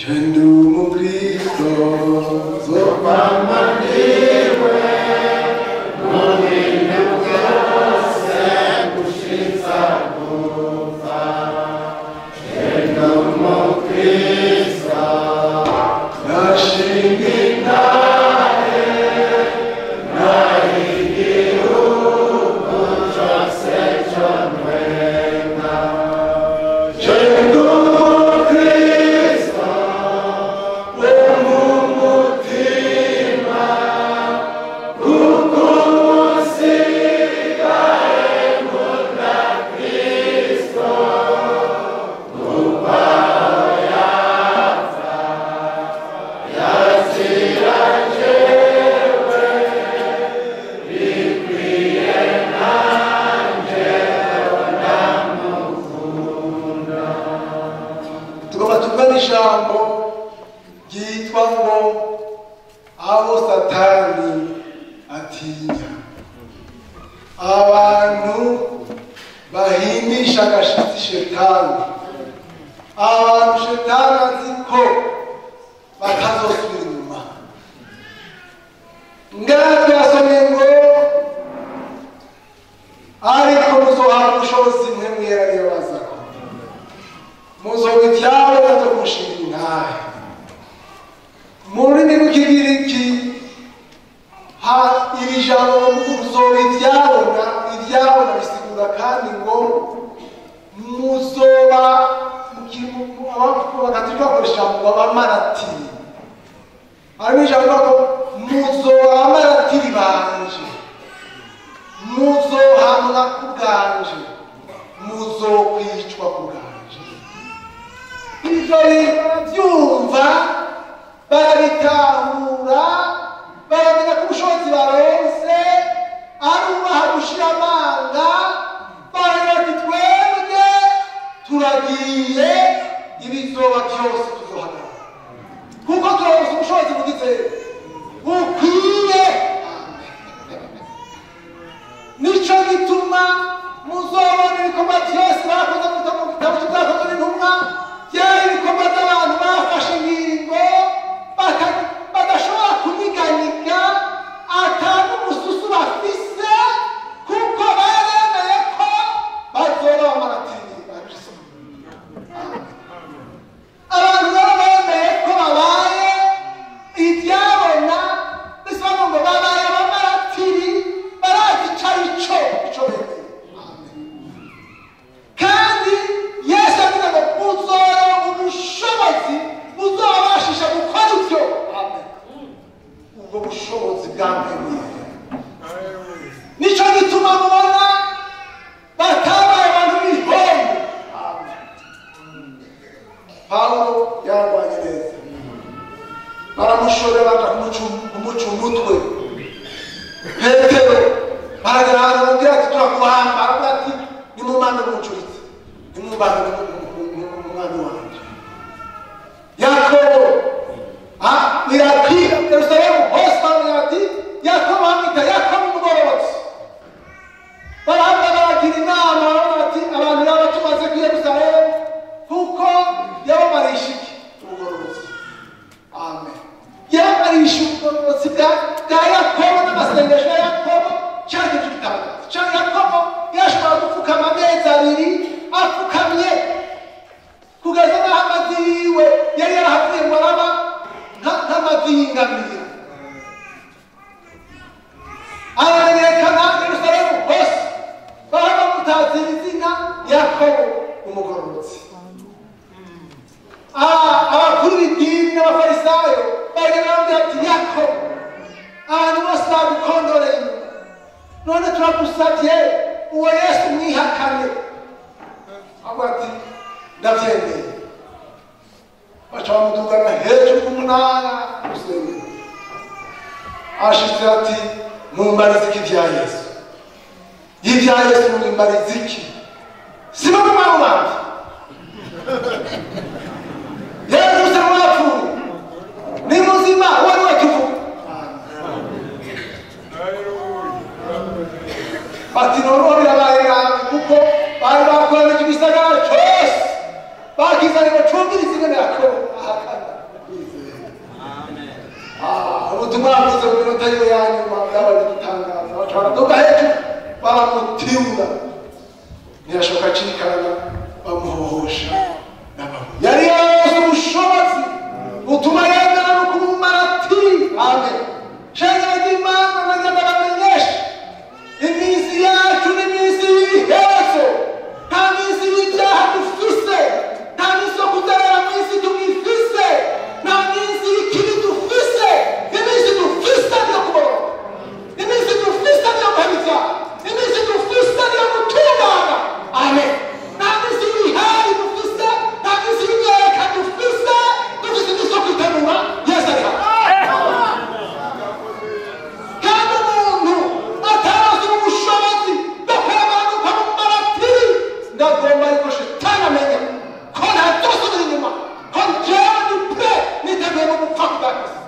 Je ndu mukristo zopama ndiwe mu bintu byose gushitsa gupfa. Je ndu mukristo nashinga intahe naho igihugu cyose cyo ntwenga. Je ndu mukristo wo mu mutima kuko usigaye nkunda Kristo kuko aho yapfa yazira jewe bikwiye nanjye ndamukunda. Tugomba tuvugane ijambo ryitwa ngo abo Satani atinya, abantu bahindisha agashitsi shetani, abantu shetani azi ko batazosubira inyuma. Ngaha twasomye ngo ariko muzohabwa ubushobozi mwe mwera niyo bazako muzoba ibyabo bazo kumushinga intahe. Mu rurimi rw'Ikigiriki ha iri jambo muzoba ibyabona, ibyabona bisigura kandi ngo muzoba Abakatolika bakoresha ijambo ngo abamaratiri. Harimo ijambo ngo muzoba abamaratiri banje, muzohamwa ku bwanje, muzokwicwa ku bwanje. Ibyo bintu barabyumva, barabitahura, baramenya ko ubushobozi baronse ari ubaha gushira amanga. Baragira bati twebwe turagiye, ibizoba byose tuzohagarara kuko turaronse ubushobozi bugize bukwiye. Nico gituma muzobona ibikorwa byose bakoze mu gitabo cy'Ibyakozwe n'Intumwa byari ibikorwa by'abantu bafashe ingingo badashobora kunyiganyiga, ata n'umususu bafise, kuko baremeye ko bazoba abamaratiri ba Kristo. Abantu rero bemeye ko babaye ibyabona, bisobanura ngo babaye abamaratiri, barazi ico ari cyo ico bemeye. Kandi Yesu avuga ngo muzoronka ubushobozi buzobabashisha gukora ibyo. Ubwo bushobozi bwamwemeye, nico gituma mubona batabaye abantu b'ibihombo. Pawulo yarwanye neza, baramushorera baja kumuca umutwe. Petero baragera ahantu bamubwira ati turakubamba, aravuga ati nimumambe muncuritse, nimubambe umwami wanje. Yakobo birakwira Yerusalemu hose, bamenya bati Yakobo, bamwita Yakobo umugororotsi. Barahava baragira inama, barabona bati abantu baba tumaze ku Yerusalemu, kuko yabamarisha iki? Ubugororotsi. Amen. Yabamarisha ubugororotsi bwa Yakobo n'amasengesho ya Yakobo cyari ikintu gitangaza cyane. Yakobo yashobora gupfukama amezi 2 apfukamye, kugeza n'aho amavi yiwe yari yarahavuye ngo araba nk'amavi y'ingamiya. Aramenyekana Yerusalemu hose, bahava bamutazira izina Yakobo umugororotsi. Abakuru b'idini n'Abafarisayo bagenda bamubwira ati Yakobo, abantu bose bagukondoreye inyuma, none turagusabye uwo Yesu mwihakane. Avuga ati ndabyemeye. Baca bamudugana hejuru ku munara urusengero. Ashitse ati mumbarize iki ibya Yesu? Ibya Yesu mumbarize iki? Si bamwe mwamubambye Yesu wapfuye ni muzima, uwo ni we tuvuga. Bati noneho birabaye nabi, kuko bari bakoranije igisagara cyose bakizanye ngo cumvirize ingene Yakobo ahakana. Ubutumwa yavuze mu minota yiwe ya nyuma byabaye igitangaza. Baca baraduga hejuru baramutiura, ntiyashoka acikana, bamuhohosha n'amabuye. Yari yaronse ubushobozi butuma yemera no kuba umumaratiri. Amen. Shengero ry'Imana, nagenda bamenyesha iminsi yacu n'iminsi y'ibiherezo. Nta minsi y'ibyaha dufise, nta minsi yo kuzerera mu isi tugifise, nta minsi y'ikibi dufise. Iminsi dufise niyo kuboroka, iminsi dufise niyo guheba ibyaha, iminsi dufise niyo gutungana. Amen. Nta minsi y'ibihari dufise, nta minsi y'imyereka dufise. Dufise iminsi yo kwitegura. Yesu ari hano. Kandi umuntu atazi ubushobozi bwo kwemera nuko ari umumaratiri, ndagomba ariko shetani amenya ko ntazosubira inyuma, ko njyewe ndi prêt, niteguye no gupfa ku bwa Kristo.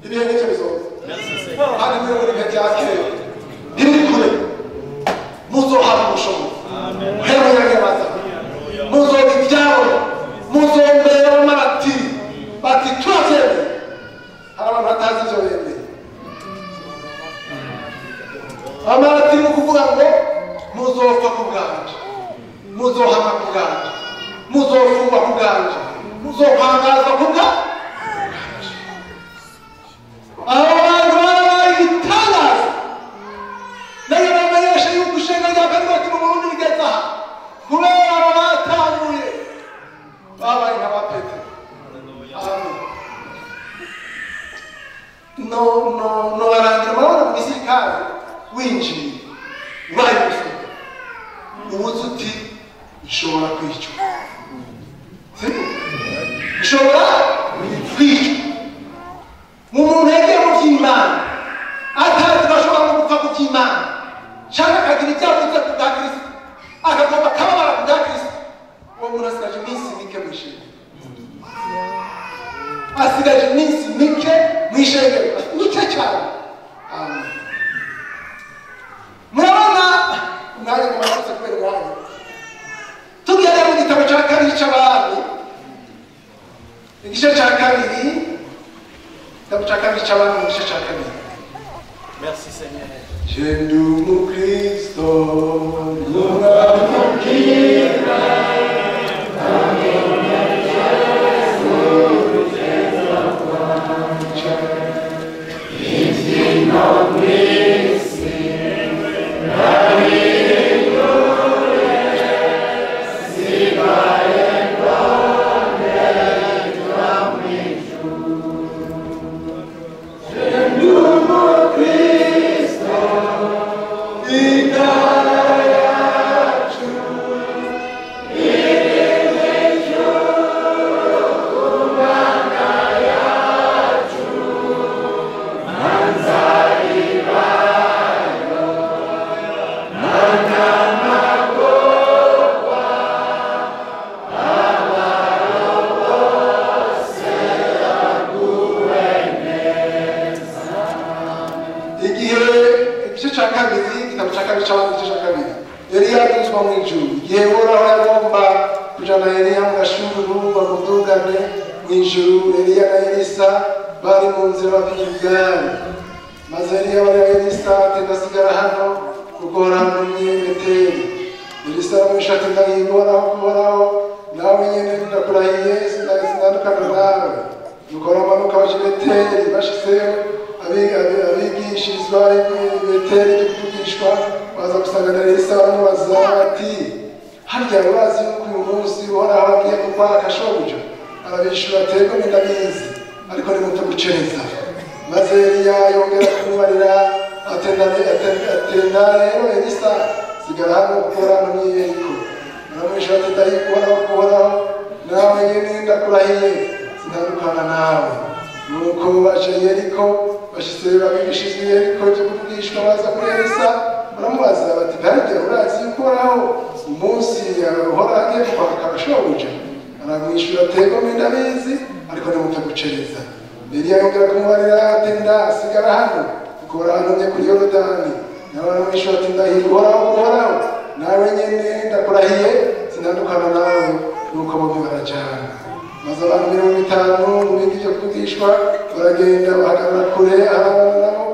Ibihe nk'ibyo bizoza kandi muri bihe bya kera ntibiri kure. Muzohabwa ubushobozi muhere munyagabaza, muzoba ibyabo, muzombera abamaratiri bati turabyemeye. Hari abantu batazi ibyo bemeye. Amaratiri ni ukuvuga ngo muzopfa ku bwanje, muzohama ku bwanje, muzofungwa ku bwanje, muzokwangazwa ku bwanje. Abo bantu barabaye ibitangaza. Nayo bamenyesha yuko ishenga rya Karuvati mu Burundi rigeze aha kubera abo batanguye babaye nka ba Petero. Amen. No no no, barangira. Murabona mu gisirikare winjiye ubaye umusore, ubuze uti nshobora kwicwa, sibyo? Nshobora kwicwa. Mu muntu yagiye mu by'Imana atazi ko ashobora no gupfa ku by'Imana, cyangwa akagira ibyo avuze ku bwa Kristo, akagomba akababara ku bwa Kristo, uwo muntu asigaje iminsi mike mu ishengero, asigaje iminsi mike mu ishengero, mike cyane. Amen. Murabona umwanya ngo baramutse kubera umwanya. Tugere mu gitabo cya kabiri cy'Abami, igice cya kabiri, igitabo cya kabiri cy'Abami mu gice cya kabiri. Merci Seigneur. Je ndi umukristo n'umwamukira. Igihe igice cya kabiri, igitabo cya kabiri cy'Abami, igice cya kabiri. Eliya aduzwa mu ijuru. Igihe Uhoraho yagomba kujana Eliya mu gashururu bamudugane mu ijuru, Eliya na Elisa bari mu nzira bava i Giligali. Maze Eliya abarira Elisa ati: "Ndasigara hano kuko Uhoraho antumye i Beteli." Elisa aramwisha ati: "Ndahiye Uhoraho kuhoraho, nawe nyene ndakurahiye, sinandukana nawe." Nuko baramanuka baja i Beteli. Bashitseyo, abigishirizwa i Beteli ibyo kuvugishwa baza gusanganira Elisa, baramubaza bati: "Harya urazi yuko uyu munsi Uhoraho agiye kukwaka shobuja?" Arabishura ati: "Ego, ndabizi, ariko nimupfe gucereza." Maze Eliya yongera kumubarira atenda rero Elisa: "Sigara hano kuko urantumye i Yeriko." Aramwishyura ati: "Ndahiye Uhoraho kuhoraho, nawe nyene ndakurahiye, sintandukana nawe." Nuko baja i Yeriko. Bashitse, abigishirizwa i Yeriko ibyo kuvugishwa baza kuri Elisa, baramubaza bati: "Harya urazi yuko Uhoraho umunsi Uhoraho agiye kukwaka shobuja?" Aramwishyura ati: "Ego, ndabizi, ariko nimupfe gucereza." Eliya yongera kumubarira ati: "Ndasigara hano kuko urantumye kuri Yorodani." Nawe aramwishyura ati: "Ndahiye Uhoraho uhoraho, nawe nyene ndakurahiye, sinandukana nawe." Nuko bombi barajana. Maze abantu 50 mu bindi byo kuvugishwa baragenda bahagarara kure ahabana nabo,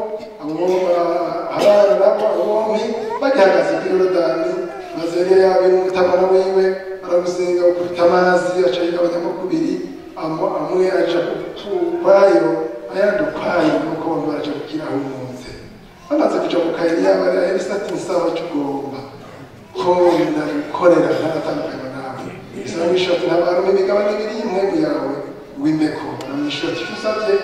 abo bombi bagihagaze kuri Yorodani. Maze Eliya yabira umutamana wiwe aramusenga gukubita amazi, aca yigabanyamo kubiri, amwe aja ukwayo ayandi ukwayo, nuko bombi baraja gukira ahumutse. Bamaze kuja mu Eliya barira Elisa ati nsaba ico ugomba ko ndagukorera ntaratandukanywa nawe. Elisa aramwishura ati ntabarume imigabane ibiri y'impwemu yawe wimeko. Aramwishura ati ico usavye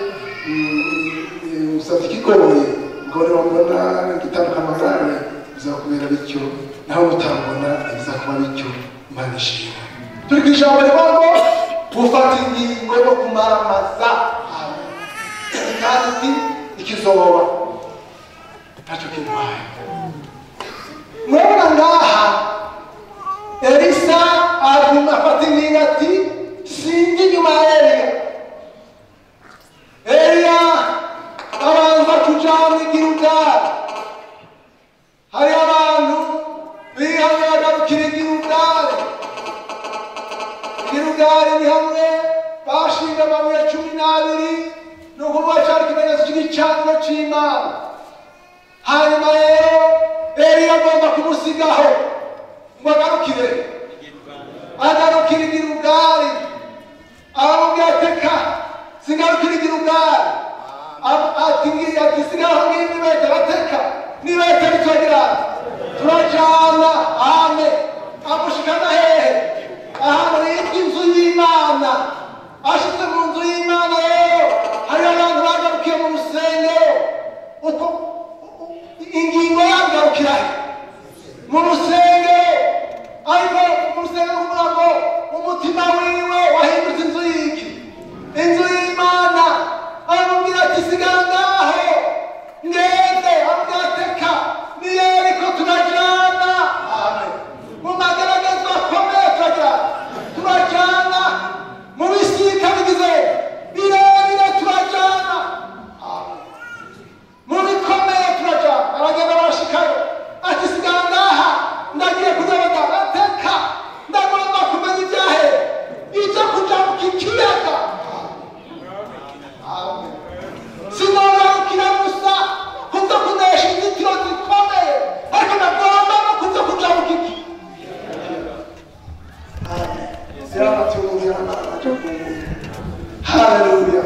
usavye ikigoye, ngo niwambona ngitandukanywa nawe bizakubera bityo, naho utambona bizakuba bityo. Imana ishimwe. Turi ku ijambo rivuga ngo gufata ingingo yo kumaramaza, kandi ikizoba ntacyo kintwaye. Murabona ngaha Elisa aguma afata ingingo ati sinjya inyuma ya Eliya. Eliya abanza kujana i Gilugali. Hari abantu bihamye bagarukira i Gilugali. Gilugali ni hamwe bashinga amabuye 12, ni ukuvuga cari ikimenyetso cy'igicaniro c'Imana. Hanyuma rero Eliya agomba kumusigaho ngo agarukire, agarukire i Gilugali. Aramubwira ati reka singarukire i Gilugali, ati ati sigaho ngiyi nibetero, ateka nibetero turagira turajana. Amen. Amushikana hehe? Ahantu hitwa inzu y'Imana. Ashitse mu nzu y'Imana rero hariho abantu bagarukiye mu rusengero. Uko ingingo yagarukira mu rusengero, ariko mu rusengero kuvuga ngo umutima wiwe wahindutse inzu y'iki? Inzu y'Imana. Aramubwira ati sigara ngaho ngende. Aramubwira ati reka ni Yeriko turajana. Amen. Mu mageragezwa akomeye turajana, mu bisika bigize birebire turajana, mu bikomeye turajana. Aragenda barashikayo ati sigara ngaha ndagiye kudoda. Ateka ndagomba kumenya ibyahe ibyo kujabuka ikiyaga. Sinogarukira gusa kubyo kunesha inzitiro zikomeye, ariko ndagomba no kubyo kujabuka iki. Haleluya.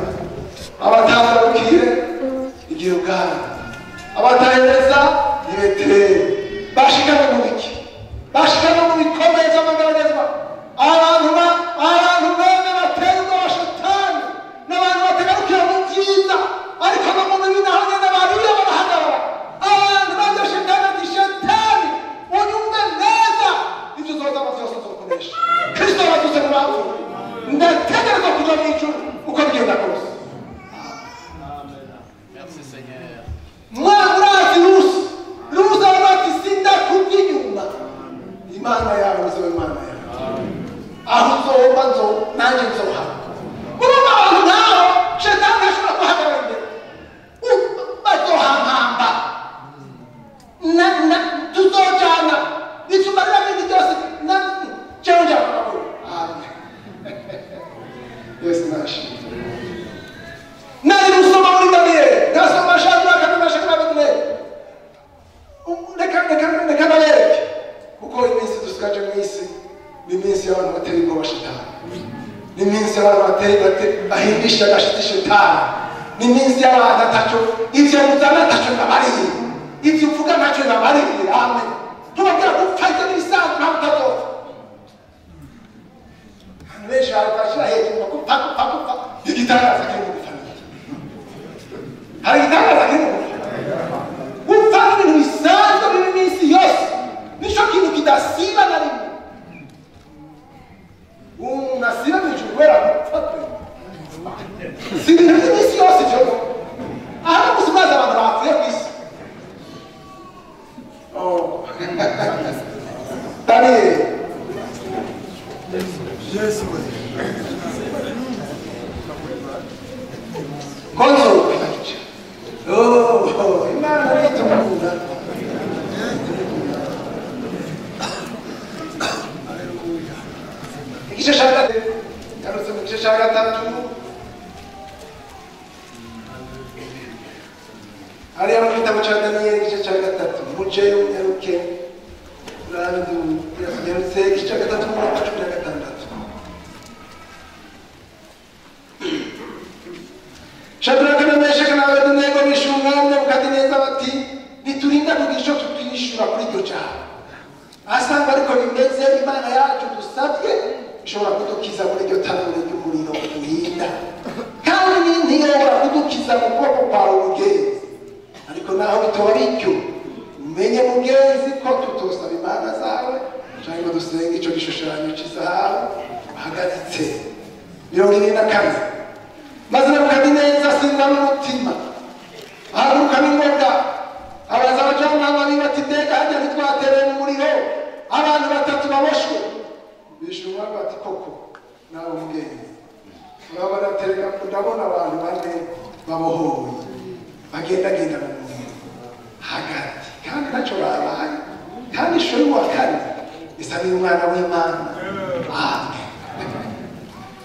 Abatagarukiye i Gilugali, abatahereza i Beteli, bashikanye mu biki? Bashikanye mu bikomeye by'amageragezwa. Abantu bene batera ubwoba Shetani n'abantu batagarukira mu byiza, ariko no mu bibi naho nyene barira barahagarara. Abantu baza Shetani ati Shetani unyumve neza, ibyo uzozama vyose uzokoresha. Kristo yarazutse mu bapfuye, ndategerezwa kuja mw'ijuru uko bigenda kose. Merci Seigneur. Murazi Rusi, Rusi aravuga ati sindakuvya inyuma, Imana yawe nizo Imana yawe, aho uzoba nzo nanjye nzohaba. Urumva abantu nk'abo Shetani ntashobora kuhagarara imbere, bazohampamba, tuzojana ivyo umarira bindi byose jewe nja. Amen. Yesu nashimwe. Nari gusoma muri Daniyeli, ngasoma Shadraka na Meshaki na Abedenego. Reka nabereke, kuko iminsi dusigaje mu isi ni iminsi y'abantu batera ubwoba Shetani, ni iminsi y'abantu bahindisha agashitsi Shetani, ni iminsi y'abantu ataco ivyo muzana ataco bibabariye, ivyo uvuga ntacyo bibabariye. Amen. Tubabwira gupfa ivyo n'ibisanzwe, ntabwo utazopfa. Abantu benshi barashira hejuru ngo gupfa gupfa gupfa, igitangaza kiri mu gupfa. Hari igitangaza kiri mu gupfa. Gupfa ni ibintu bisanzwe biba iminsi yose, nico kintu kidasiba na rimwe. Umuntu asiba mw'ijuru kubera gupfa pe, si ibintu by'iminsi yose ivyo. Aha no gusa umaze abantu bapfuye ku isi. Oh. Daniyeli. Konzo Oh, Imana nitumukunda. Igice cya gatatu Tunyarutse mu gice cya 3. Hariya mu gitabo cya Daniyeli igice cya 3. Mujeyo munyaruke. Tunyarutse igice cya 3 umurongo wa 16. Shadraka na Meshaki na Abedenego bishyura umwami Nebukadineza bati ntiturinda kugira icyo tutwishyura kuri iryo jambo. Asanga ariko bimeze, Imana yacu dusabye ishobora kudukiza muri iryo tanura ry'umuriro uhinda, kandi ntiyobora kudukiza mu kuboko kwawe mugenzi. Ariko naho bitoba bityo, umenye mugenzi ko tutosaba imana zawe cyangwa ngo dusenge icyo gishushanyo cy'izahabu uhagaritse. 74. Maze Nebukadineza asindwa n'umutima, ahaguruka n'ingoga, abaza abajyanama biwe ati mbega harya ntitwatereye mu muriro abantu 3 baboshwe? Bishyura umwami bati koko nawe mugenzi. Urabona ndabona abantu 4 babohoye bagendagenda mu muriro hagati, kandi ntacyo babaye, kandi ishusho y'uwa 4 isa n'iy'umwana w'Imana. Amen.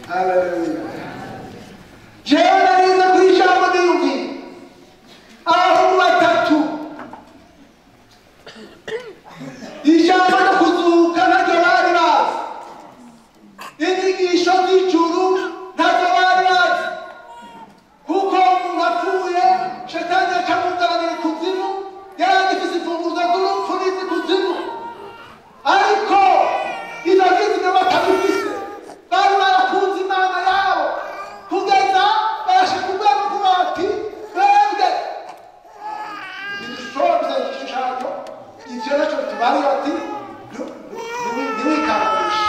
Haleluya. Jewe narize kuri ijambo niyumviye abahungu 3 ijambo ryo kuzuka ntaryo bari bazi, inyigisho z'ijuru ntaryo bari bazi, kuko umuntu apfuye shetani acamuganira ikuzimu, yari agifise imfunguzo z'urupfu n'iz'ikuzimu, ariko ivyo vyizigiro batabifise. Bari barakunze Imana yabo kugeza barashika urwego kuba bati twebwe ntidushobora gusenga igishushanyo, ivyo naco bitubariye bati ntiwikangishe,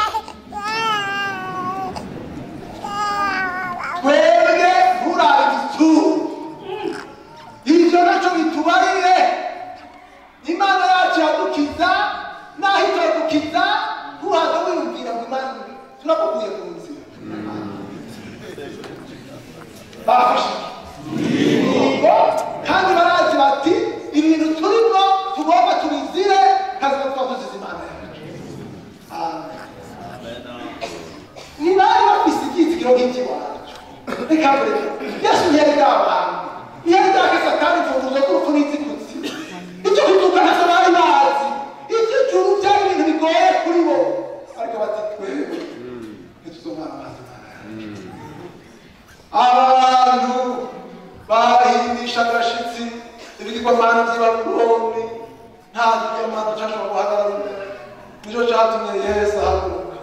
twebwe nturabe igitsure, ivyo naco bitubariye. Imana yacu iradukiza, naho itadukiza ntuhaze wiyumvira ngo Imana turamukuye ku nzira. Bafashe ingingo kandi barazi bati ibintu turimo tugomba tubizire, kazima tuba tuzize Imana yacu. Amen. Ntibari bafise ibyizigiro nk'iby'iwacu. Reka mureke Yesu ntiyari bwabambwe, ntiyari bwake Satani imfunguzo z'urupfu n'iz'ikuzimu. Ibyo kuzuka ntavyo bari bazi, iby'ijuru byari ibintu bigoye kuri bo, ariko bati twebwe ntituzomara amazi Imana yacu. Abantu bahimbisha agashitsi ibigirwamana by'i Babuloni, nta kigirwamana cyashobora guhagarara imbere. Nicyo cyatumye Yesu ahaguruka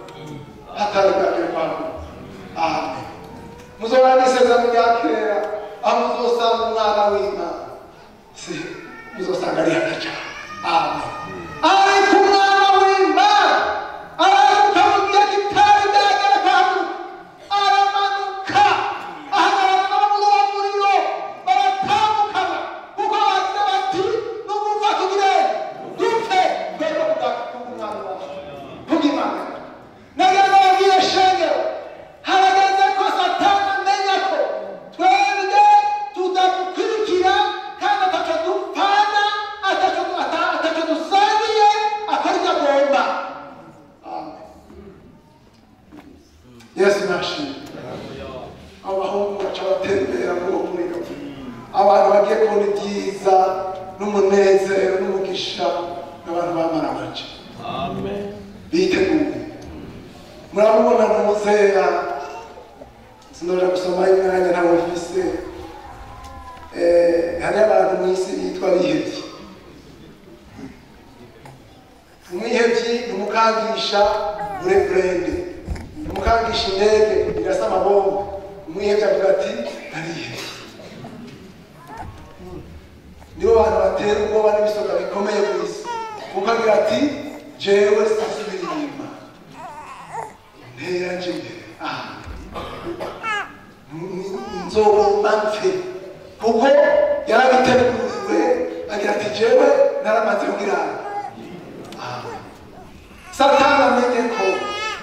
hatari bwagere kwahaguruka. Amen. Muzobona n'isezerano rya kera aho muzosanga umwana w'Imana, si muzosanga ari hagaca. Amen. Ariko umwana w'Imana arahaguruka mu gihe kitari bwagere kwahaguruka, aramanuka ahagarara nabo muri uwo muriro, baratandukana kuko bagize bati n'ugupfa tugire dupfe twebwe kubw'umwami wacu, kubw'Imana. Nagira ngo babwire shengero, harageze ko Satani amenya ko twebwe tudamukurikira kandi ataco dupfana, ataco dusangiye, akora ibyo agomba. Amen. Yesu nashimwe. Abo bahungu baca batembera muri uwo muriro, abantu bagiye kubona ibyiza n'umunezero n'umugisha n'abantu bamaramaje. Amen. Biteguye. Murabona Hosea, sindoja gusoma imwanya ntawe mfise. Hari abantu mu isi bitwa abihevyi. Umwihevyi ni umukangisha urebrende, umukangisha indege irasa amabombe. Umwihevyi avuga ati narihevye. Nibo bantu batera ubwoba n'ibisoka bikomeye ku isi, kuko agira ati jewe sinsubira inyuma, ntera nje imbere, nzobomba mpfe, kuko yarabiteguwe. Agira ati jewe naramaze kugira. Satani amenye ko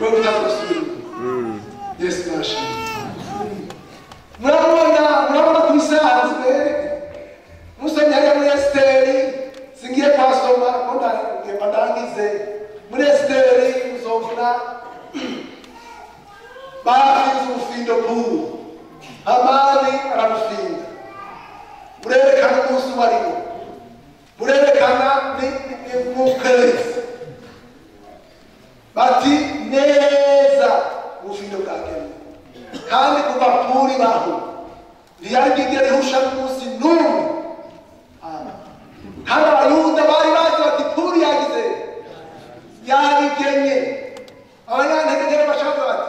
wewe utazosubira inyuma. Yesu nashimwe. Murabona ku bisanzwe musomye hariya muri Esiteri, singiye kuhasoma ko ndangize. Muri Esiteri muzobona Bafinze ubufindo bw'ubu Hamani arabufinda, burerekana umunsi uwo ari wo, burerekana n'ukwezi. Bati neza ubufindo bwagenwe, kandi kuva Puri baho ntiyari bwigere ihusha n'umunsi n'umwe. Kandi Abayuda bari bazi bati Puri yagize yabigenye. Abanyantegeteke bashaka bati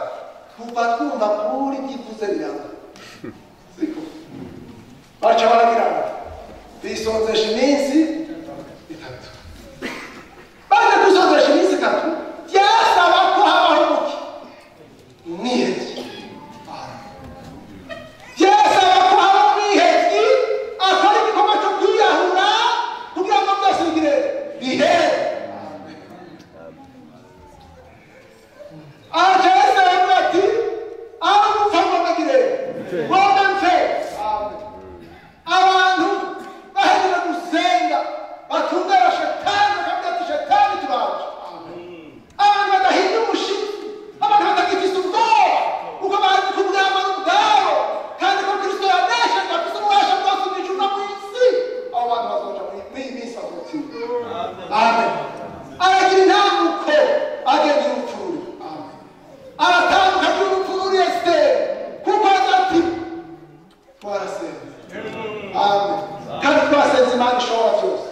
kuva twumva Puri byivuze biraba siko. Baca baragira ngo bisonzesha iminsi itatu. Baje kwisonzesha iminsi itatu, byasaba ko habaho umuki umwihebyi. Byasaba ko habaho umwihebyi akora igikorwa cyo kwiyahura kugira ngo byose bigire bihere. Aca Yesu aravuga ati aho gupfa ngo mbagire ngombe mpfe. Abantu bahejeje gusenga batumbera Shetani, bakavuga ati Shetani turaje. Abantu badahinda umushitsi, abantu batagifise ubwoba kuko bazi ko ubwami ari ubwabo, kandi ko Kristo yanesheje afise ububasha bwose mu ijuru no mu isi. Abo bantu bazoja muri iyi minsi bazotsinda. Amen. Aragira intambuko agenda urupfu. Amen. Aratambuka agira urupfu ruri Esiteri, kuko azi ati twarasenze. Amen. Kandi twasenze Imana ishobora byose,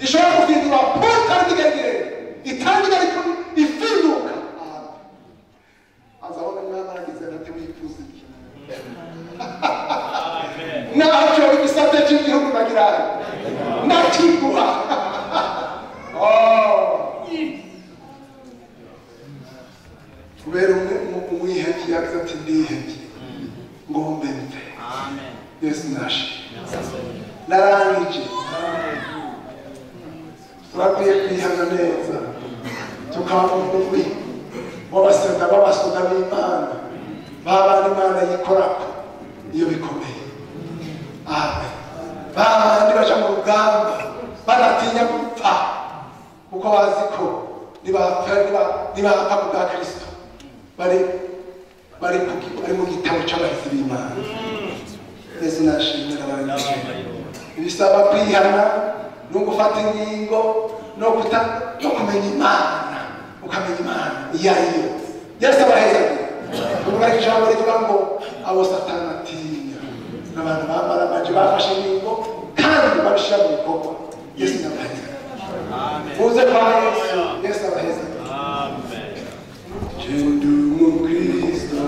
ishobora guhindura Puri itari igeragere, itari igeragere ifinduka. Amen. Azabona umwana aragize ati wifuza iki? Naho cyoba igisate cy'igihugu nagira nakiguha. Kubera umwihebyi yagize ati ndihebye ngombe mpfe. Yesu nashimwe, narangije. Turakwiye kwihana neza, tukaba mu mugwi w'abasenga b'abasoda b'Imana, babandi Imana yikorako iyo bikomeye. Amen. Babandi baja mu rugamba badatinya gupfa, kuko bazi ko nibapfa ku bwa Kristo bari mu gitabo cy'abahizi b'Imana. Yesu nashimwe, narangije. Bisaba kwihana no gufata ingingo no kumenya Imana, ukamenya Imana iyo ari yo. Yesu abahezagire. Kuvuga ijambo rivuga ngo abo Satani atinya n'abantu bamaramaje bafashe ingingo kandi babishyira mu bikorwa. Yesu nabahezagire. Muze kwa Yesu. Yesu abahezagire. Amen. Ndi umukristo.